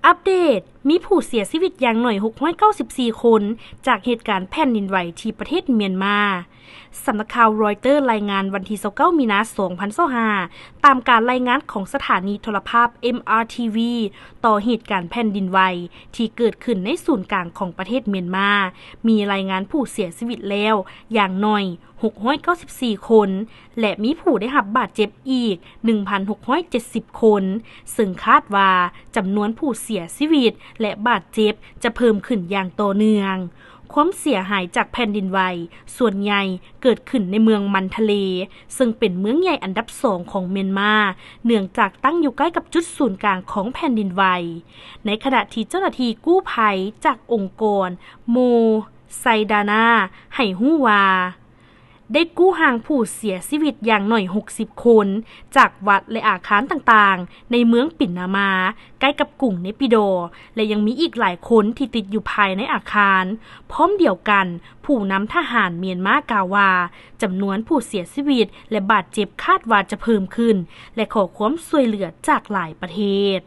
ອັບເດດ, ມີຜູ້ເສຍຊີວິດຢ່າງໜ້ອຍຫົກຮ້ອຍເກົ້າສິບສີ່ຄົນ ຈາກເຫດການແຜ່ນດິນໄຫວທີ່ປະເທດມຽນມາ. ສຳນັກຂ່າວຣອຍເຕີລາຍງານວັນທີຊາວເກົ້າມີນາສອງພັນຊາວຫ້າ ຕາມການລາຍງານຂອງສະຖານີໂທລະພາບ ເອັມອາທີວີ ຕໍ່ເຫດການແຜ່ນດິນໄຫວທີ່ເກີດຂຶ້ນໃນສູນກາງຂອງປະເທດມຽນມາ, ມີລາຍງານຜູ້ເສຍຊີວິດແລ້ວຢ່າງໜ້ອຍຫົກຮ້ອຍເກົ້າສິບສີ່ຄົນ ແລະ ມີຜູ້ໄດ້ຮັບບາດເຈັບອີກໜຶ່ງພັນຫົກຮ້ອຍເຈັດສິບຄົນ, ເຊິ່ງຄາດວ່າຈຳນວນຜູ້ເສຍຊີວິດ ແລະ ບາດເຈັບຈະເພີ່ມຂຶ້ນຢ່າງຕໍ່ເນື່ອງ. ຄວາມເສຍຫາຍຈາກແຜ່ນດິນໄຫວສ່ວນໃຫຍ່ເກີດຂຶ້ນໃນເມືອງມັນທະເລ, ເຊິ່ງເປັນເມືອງໃຫຍ່ອັນດັບສອງຂອງມຽນມາ, ເນື່ອງຈາກຕັ້ງຢູ່ໃກ້ກັບຈຸດສູນກາງຂອງແຜ່ນດິນໄຫວ. ໃນຂະນະທີ່ເຈົ້າໜ້າທີ່ກູ້ໄພຈາກອົງກອນໂມໄຊດານາ ໃຫ້ຮູ້ວ່າ ໄດ້ກູ້ຮ່າງຜູ້ເສຍຊີວິດຢ່າງໜ້ອຍຫົກສິບຄົນ ຈາກວັດ ແລະ ອາຄານຕ່າງໆ ໃນເມືອງປິນນາມາ ໃກ້ກັບກຸງເນປິດໍ, ແລະ ຍັງມີອີກຫຼາຍຄົນທີ່ຕິດຢູ່ພາຍໃນອາຄານ. ພ້ອມດຽວກັນ, ຜູ້ນຳທະຫານມຽນມາກ່າວວ່າ ຈຳນວນຜູ້ເສຍຊີວິດ ແລະ ບາດເຈັບຄາດວ່າຈະເພີ່ມຂຶ້ນ ແລະ ຂໍຄວາມຊ່ວຍເຫຼືອຈາກຫຼາຍປະເທດ.